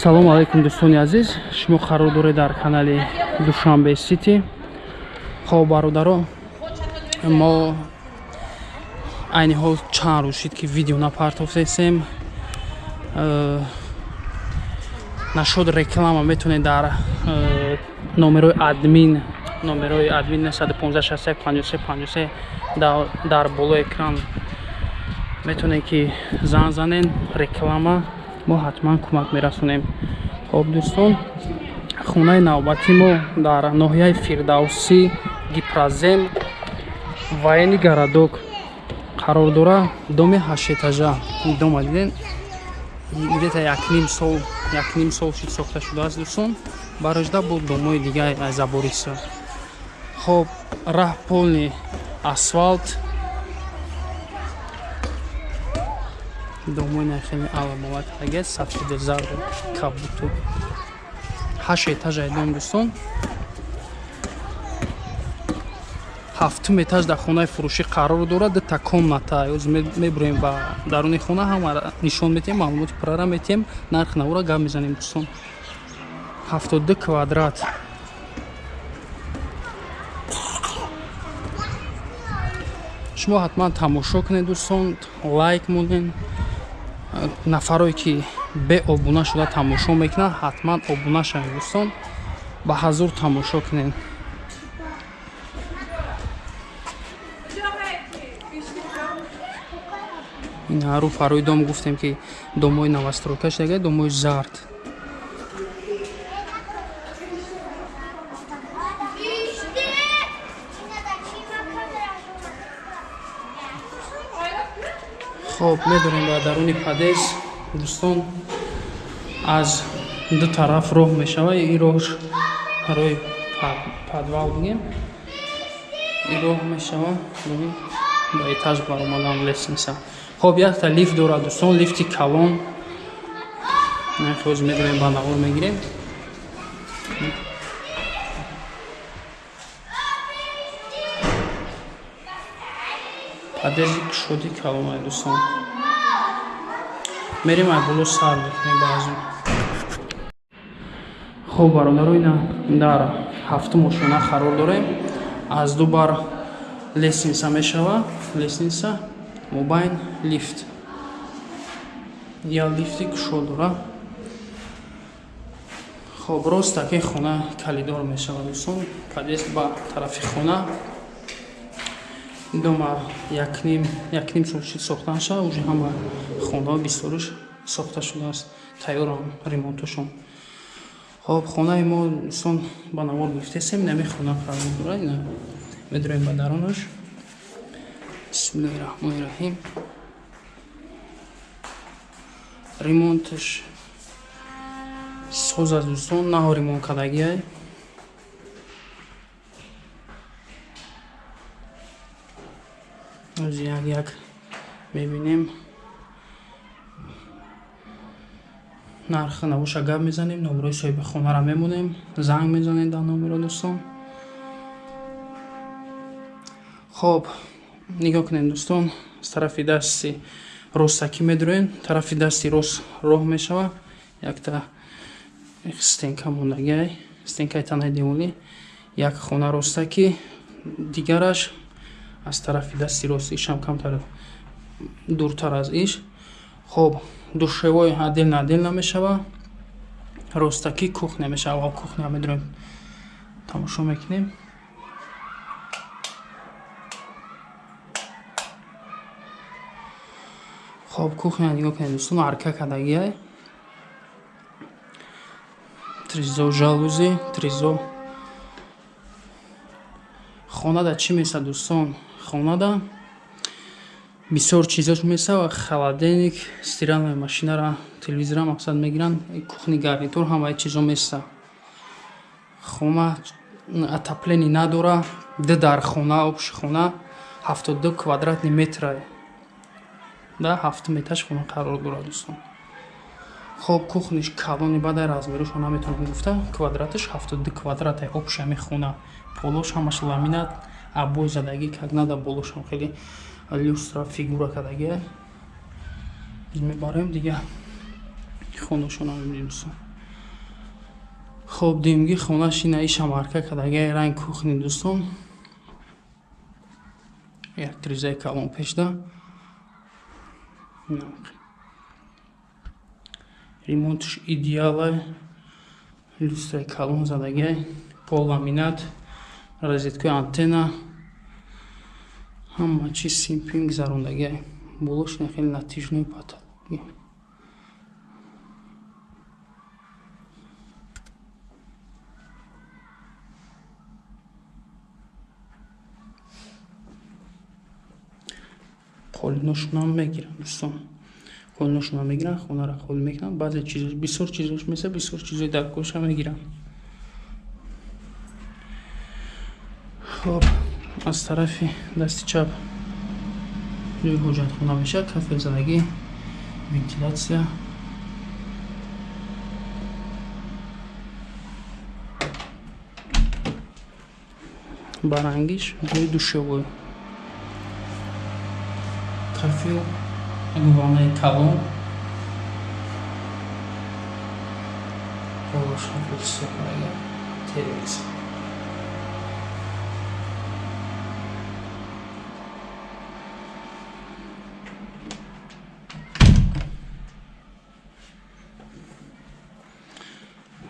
Салому алайкум, дӯстони азиз. Шумо қарор доред дар канали Душанбе Сити. Хоб, бародаро, мо айни ҳол чанд рӯз шид, ки видео напартофтесем. Нашуд реклама, метавонед дар номерои админ, номерои админ 915 61 53 53 дар болои экран метавонед, ки занг занен реклама, мо ҳатман кӯмак мерасонем. Хоб, дӯстон, хонаи навбатӣ мо дар ноҳияи Фирдавсӣ, Гипрозем, военный городок қарор дора, доми ҳаштэтажа. Дома диден, где-то якним сол, якним сол шид сохта шудааст, дӯстон. Бароҷда бо домои дигаи забориса. Хоб, раҳ полный асфалт, домои хеле аламоват аге, сафеду зарду кабуту. Ҳашт этажаи дом, дӯстон. Ҳафтум этаж дар хонаи фурӯшӣ қарор дорад. Дута комната. Ҳозир мебуроем ба даруни хона, ҳама нишон метиҳем, маълумоти пуррара метиҳем, нарх навора гап мезанем, дӯстон. 72 квадрат. Шумо ҳатман тамошо кунед, дӯстон, лайк монед. Нафарое ки беобуна шуда тамошо мекунанд, ҳатман обуна шавед, дӯстон, ба ҳазур тамошо кунед. Ин ҳару фарои дом, гуфтем, ки домои новостройка шудага, домои зард. Хоб, медорем ба даруни подъезд, дӯстон. Аз ду тараф роҳ мешавад. Ин роҳш роҳи подвал бигем, ин роҳ мешавад ба этаж баромадан, лестница. Хоб, якта лифт дорад, дӯстон, лифти калон. Ҳозир медорем, ба навор мегирем. Подъезди кушоди калонай, дӯстон. Мерем, ай боло сар мекунем баъзо. Хоб, бародаро, ина дар ҳафтум ошёна қарор дорем. Аз ду бар лестница мешава, лестница, мобайн лифт, я лифти кушод дора. Хоб, рост таки хона коридор мешава, дӯстон, подъезд ба тарафи хона. Дома якним сол шид сохтан шава, уже ҳама хонаҳо бисёриш сохта шудааст, тайёрам ремонтошон. Хоб, хонаи мо, дӯстон, ба навор гирифтесем, инами хона қарор дорад. Ина медроем ба дарунаш. Бисмиллоҳи раҳмони раҳим. Ремонташ соз аст, дӯстон, наҳо ремонт кардагиай. Ози як як мебинем, нархи навоша гап мезанем, номерои соҳиби хонаро мемонем, занг мезанем дар номеро, дӯстон. Хоб, нигоҳ кунем, дӯстон. Аз тарафи дасти ростакӣ медроем, тарафи дасти рост роҳ мешава. Якта стенка мондагиай, стенкаи танаи деворӣ. Як хона ростакӣ, дигараш аз тарафи дасти рост, ишам камтар дуртар аз иш. Хоб, душевой отдельно, отдельно мешава. Ростакӣ кухня мешава. Аввал кухня медроем, тамошо мекунем. Хоб, кухня нигоҳ кунед, дӯстон, арка кардагиай, тризо, жалюзи, тризо. Хонада чӣ меса, дӯстон? Хонада бисёр чизош меса: холодильник, стиральная машинара, телевизора мақсад мегиранд, кухни гарнитур, ҳамаи чизо меса. Хона отопление надора, ду дар хона. Общий хона 72 квадратный метра, да ҳафтум этаж хона қарор дорад, дӯстон. Хоб, кухниш калони, баъдай размерушо наметавонам гуфта. Квадраташ 72 квадрата общий ҳами хона. Полош ҳамаш ламинат, обой задагӣ, как надо. Болошам хеле люстра, фигура кардагия. Мебарем дига хонашона мебинем, дӯстон. Хоб, димги хонаш ина иша марка кадагаи ранг кухни дӯстон. Як тризаи калон пешда. Ремонтш идеала. Люстраи калон задагай, пол ламинат, розеткаи антенна, ҳама чиз симпин гузарондагай. Болош хеле натяжной потолок. Қолиношонам мегиранд дӯстон. Қолиношонам мегиранд, хонаро холӣ мекунанд. Баъзе чизош, бисёр чизош меса, бисёр чизои даркорша мегиранд. Хоб, аз тарафи дасти чап ҷои ҳоҷатхона мешавад, кафел задагӣ, вентилятсия. Барангиш ҷои душевой. Кафел, ваннаи калон. Болош телевизор.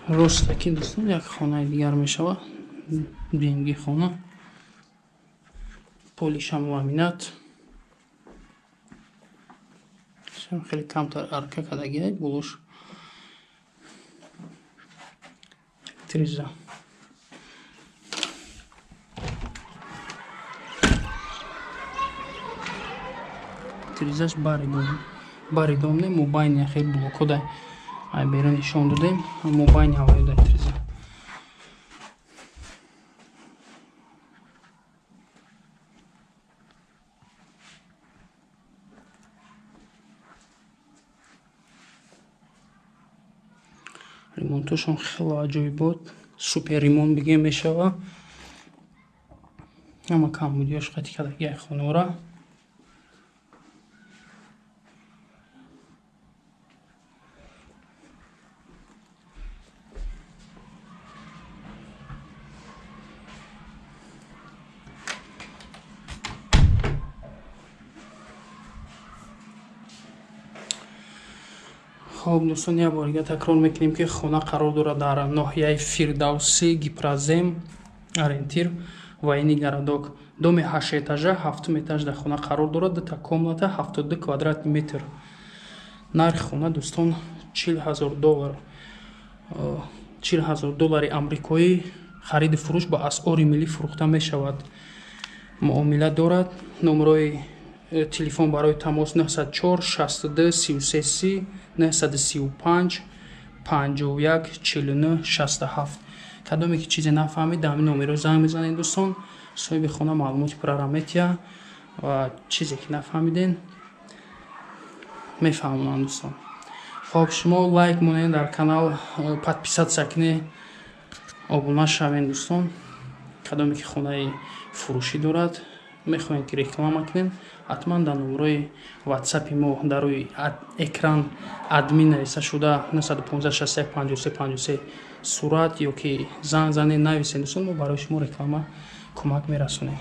Ростаки дӯстон як хонаи дигар мешавад. Дуюмги хона. Полишам ламинат. Хеле камтар арка кардагиай, болош триза. Тризаш бари дом не, мобайни хеле блокҳо дай ай берун нишон додем, мобайни ҳавои дай триза. Ремонтошон хеле аҷоибот, супер ремонт бигем мешава. Ҳама камбудиёш қати кардагиай хонора. Хоб дӯстон, як бор дига такрор мекунем, ки хона қарор дорад дар ноҳияи Фирдавсӣ, Гипрозем, ориентир военный городок. Доми 8 этажа, ҳафтум этаж дар хона қарор дорад, дута комната, 72 квадратный метр. Нархи хона дӯстон 40 000 доллар, 40 000 доллари амрикоӣ. Хариди фурӯш ба асъори миллӣ фурӯхта мешавад. Муомила дорад. Номерои телефон барои тамос 904 62 33 30, 935 51 49 67. Кадоме ки чизе нафаҳмид, дар ҳамин номеро занг мезанед дӯстон. Соҳиби хона маълумоти пуррара метиҳад ва чизе ки нафаҳмиден, мефаҳмонанд дӯстон. Хоб, шумо лайк монед дар канал, подписаться кунед, обуна шавед дӯстон. Кадоме ки хонаи фурӯшӣ дорад, мехоҳем ки реклама кунем, ҳатман дар номерои ватсапи мо, дар рӯи экран админ нависта шуда, 915 61 53 53, сурат ё ки занг занед, нависед дӯстон, мо барои шумо реклама кӯмак мерасонем.